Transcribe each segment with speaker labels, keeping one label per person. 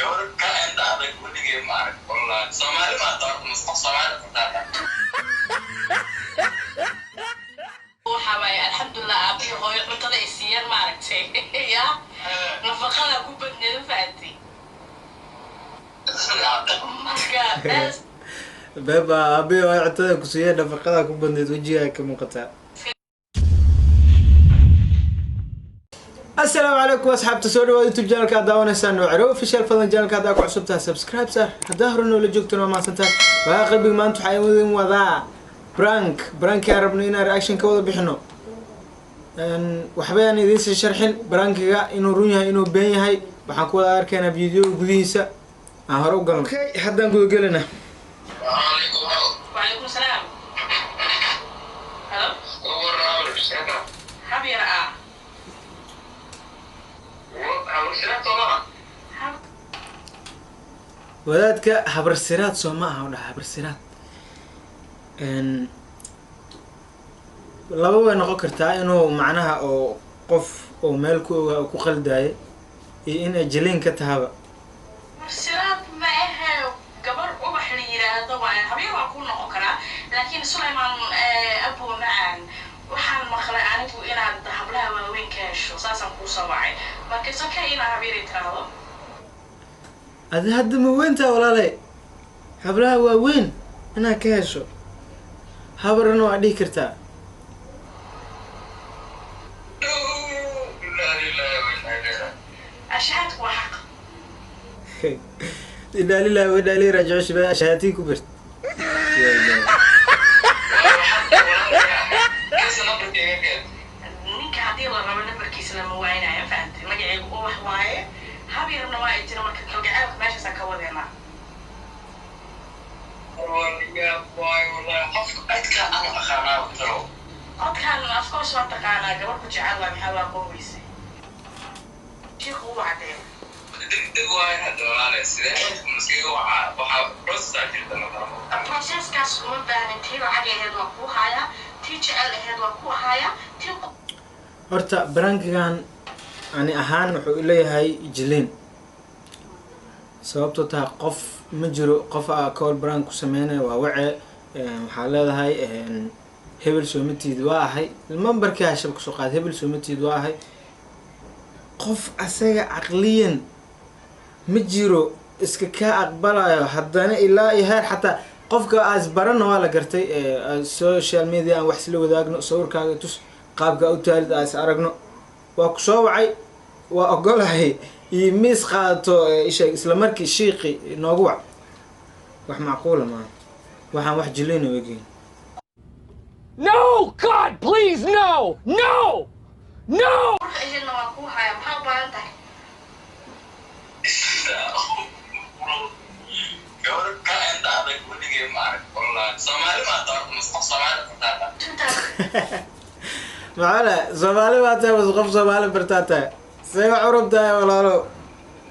Speaker 1: Gabar ka indha adag weligay ma arag, wallahi. Soomaali maa tahay mise qof Soomaali bartaa?
Speaker 2: Waxa waaye, alxamdulilah, aabihii hooyo cuntada ay siiyeen, maaragtay, ya nafaqada ku badneed, ma fahantay? Marka meel
Speaker 3: Beba, aabihi oo cuntada ku siiyeen, nafaqada ku badneed, wejigaa ka muuqataa. Asalaamu calaykum asxaabta, soo dhawaad YouTube channelka aad daawanaysaan oo Ciro Official. Fadlan channelka haddaa ku cusub tahay, subscribe saar. Haddaa hore noola joogtana, waa mahadsan tahay. Waa qalbiga. Maanta waxaa idin wadaa prank. Pranki aan rabno inaan reaction ka wada bixino. Waxba aan idiin sii sharxin prankiga, inuu run yahay, inuu been yahay, waxaan ku wada arkaynaa video gudihiisa. Aan hore u galno. Okay, haddaan gudagelina.
Speaker 2: Wacalaykum salaam. Hello, hab yar ah. Hab.
Speaker 3: Wadaadka habarsiraad soo ma aha u dhaha habarsiraad. Laba way noqon kartaa: inuu macnaha oo qof oo meel ku ogaa oo ku qaldaayay, iyo in ay jiliin ka tahaba.
Speaker 2: Siraad ma ahe, gabar Ubax la yiraahdo waaye. Habyar waa kuu noqon karaa, laakiin Sulaymaan abo macaan, waxaan maqlay anigu inaad hablaha waaweyn ka hesho, saasaan kuu soo wacay. Marka is okay inaad habyari tiraahdo.
Speaker 3: Adi hadda ma weyntaa, walaalay? Hablaha waaweyn inaad ka hesho, habarna waa dhihi kartaa.
Speaker 2: Ashahaadku waa xaq.
Speaker 3: Inaa lillahi wa inaa ilayhi raajicuun. Shibaa ashahaatiin ku birt. Ya Ilaahi.
Speaker 2: Ninka haddii la rabo nambarkiisa lama waaynayo, fahantay? Magacaygu Ubax waaye, habyarna waa ay jira. Marka kalgaceelka meeshaasaan ka wadeynaa. Codkaan of course waa taqaanaa. Gabar ku jecel waay, maxaa waa aqoon weyse? Shiiku uu caddeeyo. Processkaas uma baahnin. Tii lacag ahayd waa kuu hayaa, tii jecel ahayd waa ku hayaa, tii
Speaker 3: Horta prankigan ani ahaan wuxuu leeyahay jiliin, sababtoo tahay qof ma jiro qof a call prank ku sameynaya. Waa wace, waxaa leedahay, "Hebel soomatiid?" "Waa ahay." Mambarkii hashab kusoo qaad, "Hebel soomatiid?" "Waa ahay." Qof asaga caqliyan ma jiro iska kaa aqbalayo. Haddana ilaa iyo heer xataa qofka aas barana waa la gartay, social media aan wax isla wadaagno, sawirkaaga tus, qaabka u taalid aa is aragno. Waa ku soo wacay, waa ogolahay iyo miis qaadato isheeg, isla markii shiiqi noogu wac. Wax macquula maaha, waxaan wax jilina wegeyn.
Speaker 4: No! God, please, no! No! No!
Speaker 2: Qurux ahaydna waa kuu hayaa. Maxaa u baahan tahay?
Speaker 1: Gabar ka indha adag weligay ma arag, wallahi. Soomaali maa tahay mise qof Soomaali bartaa?
Speaker 2: Two thousand.
Speaker 3: Maxaa Soomaali baa tahay bas qof Soomaali bartaa tahay? See wax u rabtahay, walaalo?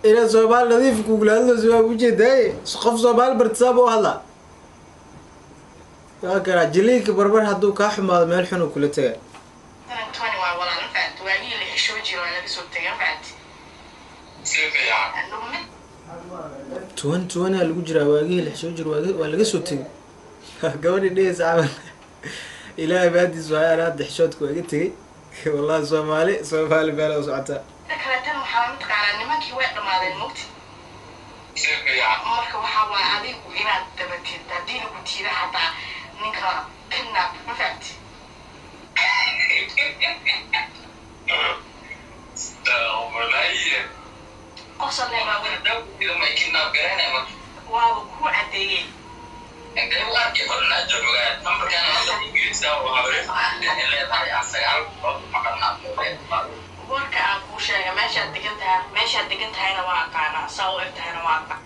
Speaker 3: Inaad Soomaali nadiif kugula hadlayso waa ujeedaaye. Qof Soomaali barta saaba u hadlaa? Waa karaa jiliinka. Barbar hadduu kaa xumaado, meel xun uu kula tagaa.
Speaker 2: 20 waa walaal, ma fahanti? Waagii la xishoo jiro waa laga soo tegay, ma fahanti?
Speaker 1: Si fiican.
Speaker 2: Mid
Speaker 3: 2020 aa lagu jiraa, waagihii lix soo jir waa laga soo tegay. Gabadhii dhehaysa camal, Ilaahay baadiis waay. Ana hadda xishoodka waa iga tegay, wallahi. Soomaali, Soomaali meel u socotaa.
Speaker 2: Kaleetana waxaa mataqaanaa, nimankii way dhammaadeen, mugti?
Speaker 1: Si fiican.
Speaker 2: Marka waxaa waaye adigu inaad dabatid, haddii lagu tiida xataa ninka kidnap, ma fahamti?
Speaker 1: Astaghfirullah.
Speaker 2: Qosolne baa waaba kuu caddeeyey.
Speaker 1: Intee u arkay horna joogaa nambarkan hadda Ingiriiska oo leedahay 9 maqalna.
Speaker 2: Warka aan kuu sheega, meeshaad degan tahay, meeshaad degan tahayna waa aqaanaa, saa u eg tahayna waa aqaan.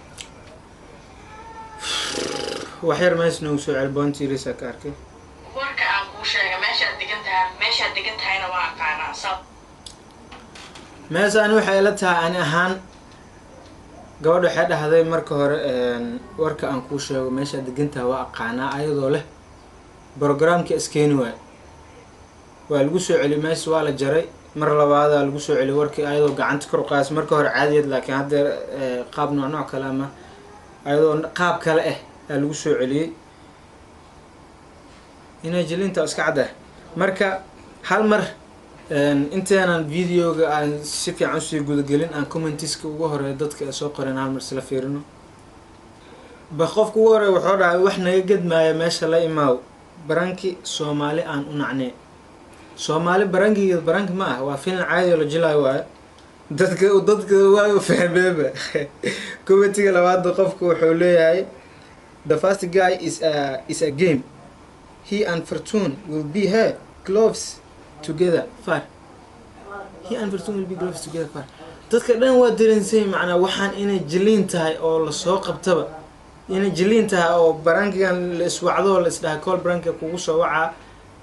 Speaker 3: Wax yar mees noogu soo cel, boontiirisa ka arkay.
Speaker 2: Warka aan kuu sheega, meeshaad degan tahay, meeshaad degan tahayna waa aqaanaa, saa
Speaker 3: Mees ani waxay ila tahay, ani ahaan, gabadha waxay dhahday marka hore, "Warka aan kuu sheego, meeshaad degan tahay waa aqaanaa." Ayadoo leh programka iskeeni waay, waa lagu soo celiyay mees, waa la jaray. Mar labaadaa lagu soo celiyay warkii, ayadoo gacanta kor u qaadaysa. Marka hore caadiyeed, laakiin haddeer qaab nooc nooc kale ama ayadoo qaab kale ah aa lagu soo celiyey. Inay jilinta iska caddah. Marka hal mar intaanan videoga aan si fiican usii gudagelin, aan commentiska ugu horeeya dadka ay soo qoreen hal mar isla fiirino. Ba qofka ugu horeeya wuxuu dhahay: "Wax naga gedmaaya meesha la imaaw, pranki Soomaali aan u nacnee." Soomaali prankigeed pranki ma ah, waa filim caadi oo la jilaayo waayo. Dadka waa fahmeeba. Commentiga labaadna qofka wuxuu leeyahay: "The first guy is a game. He and Fortune will be here gloves together far. He and Fortune will be gloves together far." Dadka dhan waa dareensay macnaa waxaan inay jiliin tahay oo lasoo qabtaba, inay jiliin tahay oo prankigan la iswacdo oo la isdhahay call prankiga kugu soo wacaa,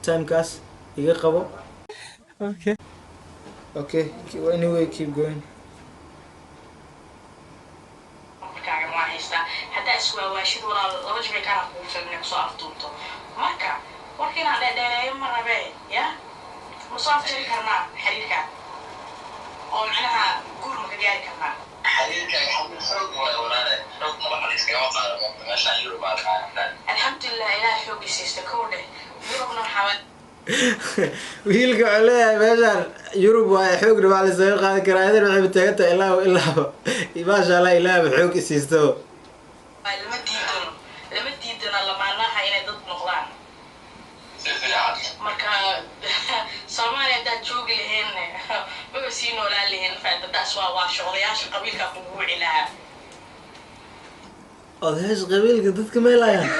Speaker 3: timekaas iga qabo.
Speaker 4: Okay.
Speaker 3: Okay, anyway, keep going.
Speaker 2: Markaagan waan haystaa. Haddaa iswaawaashid, walaal, laba jimay kaana kugu filan inay kusoo afduubto. Marka warka inaan dheerdheereeyo ma rabee. Ya ma soo afjari karnaa xiriirka oo macnaha guur ma ka gaari karnaa?
Speaker 1: Xiriirka xiriir xoog waayo, walaale, xoog madaxa la iskagama qaado meeshaan. Yurub aa qaadata.
Speaker 2: Alxamdulilah, Ilaah xoogii siista. Kow dheh, Yurubna waxaa
Speaker 3: Wiilka wuxuu leeyahay meeshaan Yurub waa xoogna waa laysaga qaadi karaa. Adan waxay taagan tahay ilaah ilaaba, maasha Allah, ilaahba xoog isiistaba.
Speaker 2: Lama diidano lamaanaha inay dad noqdaan.
Speaker 1: Si fiican.
Speaker 2: Marka Soomaaliya haddaad joogi laheen, maba sii noolaan laheen. Faadadaas waa shaqolayaasha qabiilka kugu wici lahaa.
Speaker 3: Odayaasha qabiilka dadka meelayaan.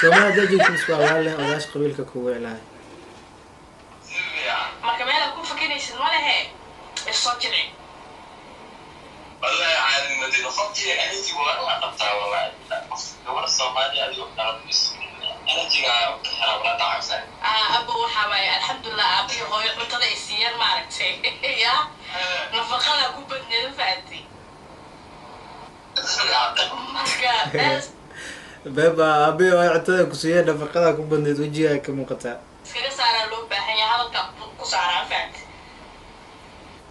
Speaker 3: Soomaaliya haddaa joogto isku abaaleh, odayaasha qabiilka kugu cilaaya.
Speaker 1: Si fiican.
Speaker 2: Marka meelaad ku fakinaysid ma lehe, isoo jilci.
Speaker 1: Wallahi caadi madino qofkii energy waa qabtaa. Wallahi qof gabar Soomaali adigoo kala energyga ka wala dhacaysa.
Speaker 2: Abo, waxaa waaye, alxamdulilah, aabihi hooyo cuntada ay siiyaan, maaragtay, ya nafaqada ku badneed, ma fahanti? Marka meel
Speaker 3: Beba aabihi waa cuntada ku siiyeen, nafaqada ku badneed, wejigaa ka muuqataa.
Speaker 2: Iskaga saaraa loo baahan yahay, hadalka ku saaraa, ma fahanti?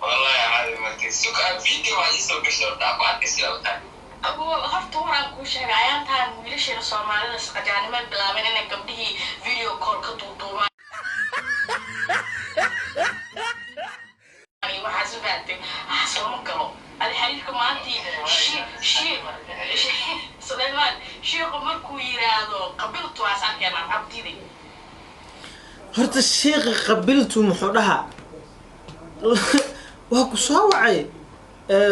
Speaker 1: Wallahi caadi markii suka video waa ii soo gasho dhaaf sida u tahay.
Speaker 2: Abo, horta war aan kuu sheegay: ayaantaan wiilasheena Soomaalida saqajaanimay bilaabeen inay gabdhihii video call ka duuduubaan. Waxaas, ma fahanti, waxaas lama galo. Adi xiriirka maantii shi shi Sulaymaan shiiqu markuu yiraahdo qabiltu waas arkeenaan cabdiday.
Speaker 3: Horta sheekha qabiltu muxuu dhahaa? Waa ku soo wacay,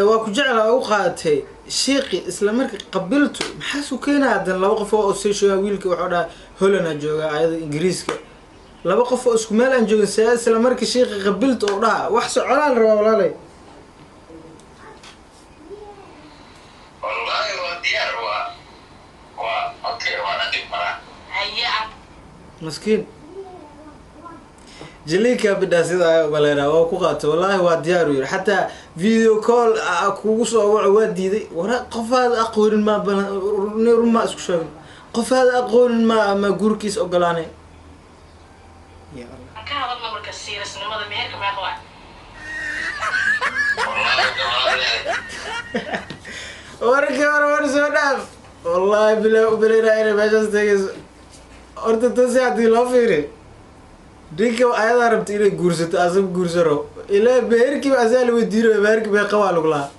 Speaker 3: waa ku jeclaa, u qaadatay sheekhi isla markii qabiltu, maxaasuu keenaya? Haddana laba qof oo sii joogaa, wiilka wuxuu dhahaa Holland aa joogaa, ayada Ingiriiska. Laba qof oo isku meel aan joogin, see isla markii sheekhi qabiltu oo dhaha? Wax soconaa la rabaa, walaalay.
Speaker 1: Wallahi waa diyaar, waa okay, waa dhib maraa.
Speaker 2: Haye aan
Speaker 3: Maskiin jiliinka bidhaa sidaa umaleynaa. Waa ku qaato, wallaahi waa diyaar uu yidhi. Xataa video call kugu soo waco waa diiday. Wara qofaad aqoonin maa balan, run maa isku sheegin, qofaad aqoonin maa guurkiis ogolaanay, ya Allah.
Speaker 2: Aan ka hadalna marka siirasnimada meherka meeqa waa?
Speaker 1: Wallahi walaalahay.
Speaker 3: Warkii hore war soo dhaaf. Wallaahi bilaa u baleynaa inay meeshaas tegayso. Horta tasi haddii loo fiiri, ninka ayadaa rabta inay guursato, asaga guursano ilaa meherkiiba asaa la weydiinayo. Meherki meeqa waa lagu lahaa?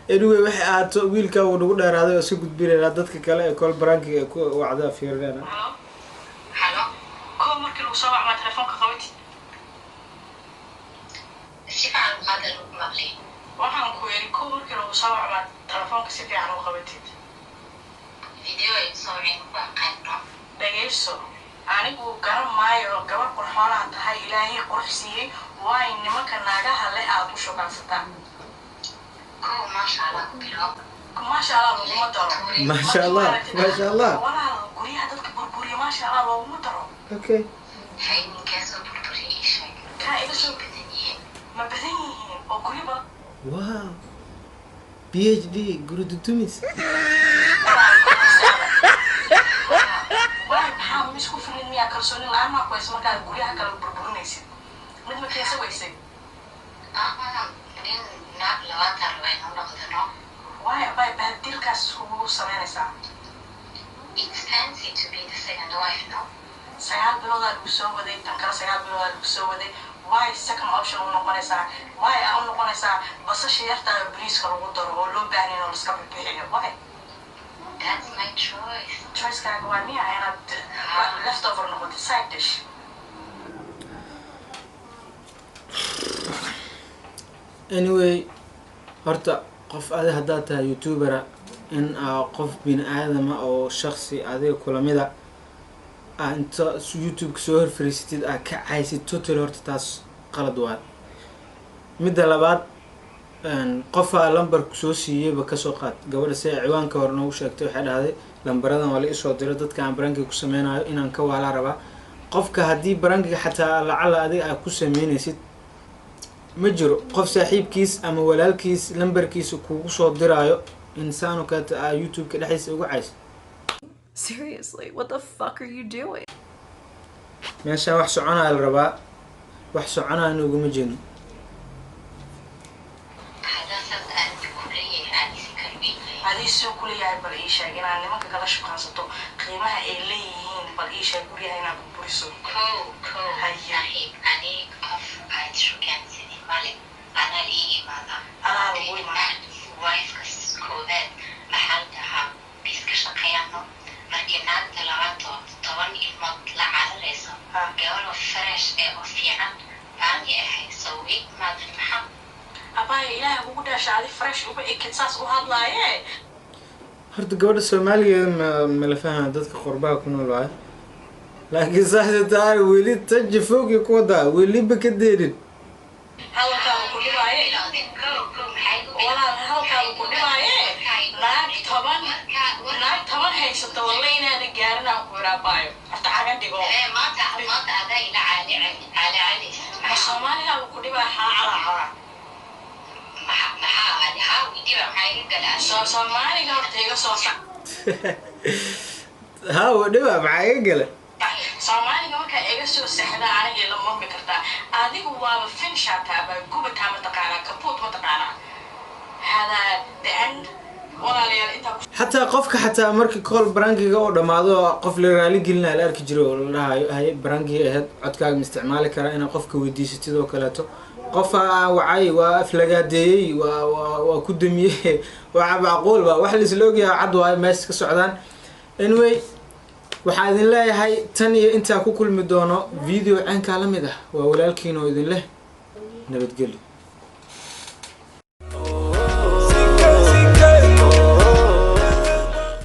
Speaker 3: Anyway, waxay ahaato, wiilkaa wuu nagu dheeraaday oo iska gudbinaynaa. Dadka kale ee call prankiga ee ku wacda fiirinayna.
Speaker 2: Halo, halo, koo markii lagu soo wacmaa telefoonka qabatid.
Speaker 5: Si fiican hadda lagu maqlay.
Speaker 2: Waxaan ku yidhi, koo markii lagu soo wacmaa telefoonka si fiican u qabatid.
Speaker 5: Video ay soo wicin ku qaybno.
Speaker 2: Dhagayso, anigu garan maayo. Gabar qurxoonaha tahay, Ilaahay qurux siiyey. Waay nimanka naagaha leh aad u shukaansataa?
Speaker 5: Kow, maasha Allah ku bilow.
Speaker 2: Maasha Allah laguma daro.
Speaker 3: Maasha Allah, maasha Allah.
Speaker 2: Walaal, guryaha dadka burburiya maasha Allah looguma daro.
Speaker 3: Okay.
Speaker 5: Hay, ninkaa soo burburiyay ii sheeg.
Speaker 2: Kaa iga soo
Speaker 5: badan yihiin.
Speaker 2: Ma badan yihiin oo guryo badan?
Speaker 3: Wow, PhD guri dudumis.
Speaker 2: Waay, maxaa ma isku Kalsooni la-aan maa ku hayso markaad guryaha kale burburinaysid? Mid ma keensa weysay?
Speaker 5: Nin naag labaatan raba inuu noqdano.
Speaker 2: Waay abay, baadilkaas iskugu samaynaysaa.
Speaker 5: It's fancy to be the second wife, no?
Speaker 2: 9 biloodaa lagu soo waday, tan kale 9 biloodaa lagu soo waday. Why second option u noqonaysaa? Why aa u noqonaysaa basasha yartaa oo bariiska lagu daro oo loo baahnayn oo laska bixiyo? Why?
Speaker 5: That's my choice.
Speaker 2: Choicekaaga waa miya inaad leftover noqotid, side dish?
Speaker 3: Anyway, horta qof adi haddaad tahay youtubera, in aa qof bini aadama oo shaksi adiga kulamida aa inta YouTube-ka soo horfariisatid aa ka caysid total, horta taas qalad waay. Midda labaad, qofaa lambarku soo siiyeyba kasoo qaad. Gabadha si ay ciwaanka hore noogu sheegtay, waxay dhahday lambaradan waa la isoo diro, dadka aan prankiga ku sameynayo inaan ka waalaa rabaa. Qofka haddii prankiga xataa lacala adiga aad ku sameynaysid, ma jiro qof saaxiibkiis ama walaalkiis lambarkiisa kugu soo diraayo insaano kaleeta aa YouTube-ka dhexdiisa uga cayso.
Speaker 6: Seriously, what the fuck are you doing?
Speaker 3: Meeshaan wax soconaa la rabaa, wax soconaa uguma jeedno.
Speaker 5: Haddaasad aad ku leeyahay, aad isi kalweynyahay.
Speaker 2: Adii soo kuleeyahay, bal ii sheeg inaad nimanka kala shukaansato qiimaha ay leeyihiin. Bal ii sheeg guryaha inaad burburiso.
Speaker 5: Kow kow.
Speaker 2: Haye.
Speaker 5: Saaxiib, ani qof aad shukaansadin male, anaa lii imaada.
Speaker 2: Anaa lagu imaada.
Speaker 5: Wifeka koowaad maxaa la dhahaa, iska shaqeeyano. Markii naagta labaad oo 10 ilmood la cararayso, gabadho fresh ee oo fiican baani ahay, soo ii imaadan maxaa?
Speaker 2: Abaya, Ilaahay kugu dhaasha, adi fresh uga ekid saas u hadlaaye.
Speaker 3: Horta gabadha soomaaligeeda ma la fahma, dadka qurbaha ku nool waayo, laakiin saasa tahay weli taji fogii ku wadaa, weliba ka deerin.
Speaker 2: Hadalkaaba ku dhibaaye. Walaal, hadalkaaba ku dhibaaye. Naag 10 haysata, walla inaana gaarin aan ku idhaa. Baayo, horta caga dhigo.
Speaker 5: Maanta adaa ila caali caali.
Speaker 2: Ma soomaaligaaba ku dhibaa? Xaa calaa calaa.
Speaker 5: Maxaa adi haa widiba maxaa iga galaa?
Speaker 2: Soo soomaaliga horta iga soo sax.
Speaker 3: Hawa dhiba maxaa iga gala?
Speaker 2: Soomaaliga markaa iga soo saxda, aniga ila murmi kartaa. Adigu waaba finshaataaba, gubataa mataqaanaa, kabuut mataqaanaa. Hada the end, walaalayaal, intaa ku
Speaker 3: Xataa qofka, xataa markii call prankiga oo dhammaado, qof la raali gelinaya la arki jiro oo la dhahayo, "Haye, prankii ahayd, codkaaga ma isticmaali karaa?" Inaad qofka weydiisatid oo kaleeto. Qofa wacay, waa aflagaadeeyey, waa ku damiyey, waa macquul ba, wax laisla ogyahay cad waayo meesha ka socdaan. Anyway, waxaa idin leeyahay tan iyo intaa ku kulmi doono video caynkaa la mid ah, waa walaalkiin oo idin leh nabadgelyo.